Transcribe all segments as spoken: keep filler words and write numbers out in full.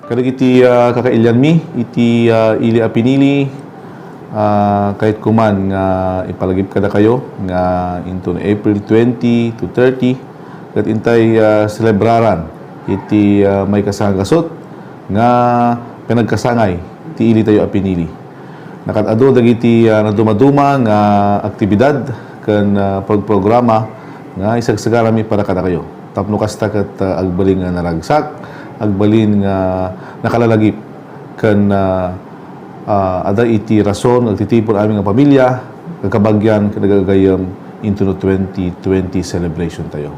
Kadagiti, ah, kakailianmi iti, ah, ili a pinili, ah, kayatko man nga ipalagip kadakayo nga inton April twenty to thirty, ket intay, ah, selebraran iti, ah, maikasanggasut nga pinagkasangay ti ilitayo a pinili. Nakaad-adu dagiti, ah, nadumaduma nga aktibidad ken, ah, pagprograma nga isagsagarami para kadakayo. Tapno kasta ket, ah, agbalin nga naragsak, agbalin nga nakalalagip, ken, ah, ah, adda iti rason nga agtitipon amin nga pamilya, kakabagian ken agagayyem intono twenty twenty celebration tayo.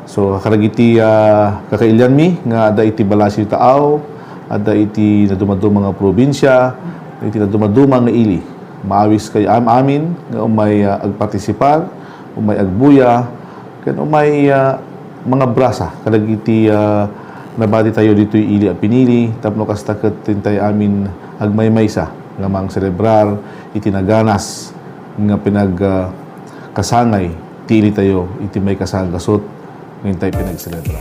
So, kadagiti, ah, kakailianmi nga adda iti balasiw taaw, adda iti nadumaduma nga probinsia, iti nadumaduma nga ili, maawis kayo am-amin nga umay, ah, agpartisipar, umay agbuya, ken umay, ah, mangabrasa kadagiti, ah, nabati tayo ditoy ili a pinili, tapno kasta ket intay amin agmaymaysa nga mangselebrar iti naganas nga pinag, ah, kasangay ti ili tayo iti maikasanggasut nga intay pinagselebra.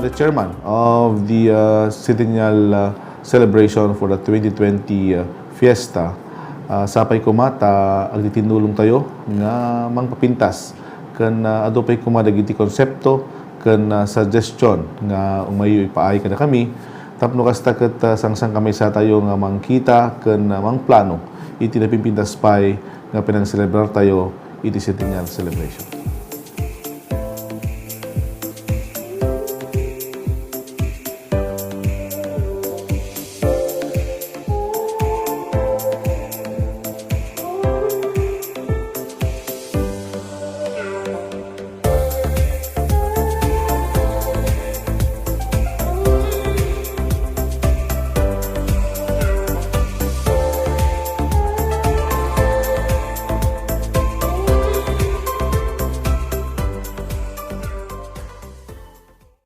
The chairman of the uh, Centennial uh, Celebration for the twenty twenty uh, Fiesta, uh, sapay koma ta agtitinnulong tayo nga mangpapintas ken uh, adu pay koma dagiti konsepto ken uh, suggestion nga umayo ipaay kadakami tapno kasta ket uh, sangsangkamaysa tayo nga mangkita ken uh, mangplano iti napimpintas pay nga panangselebrar tayo iti Centennial Celebration.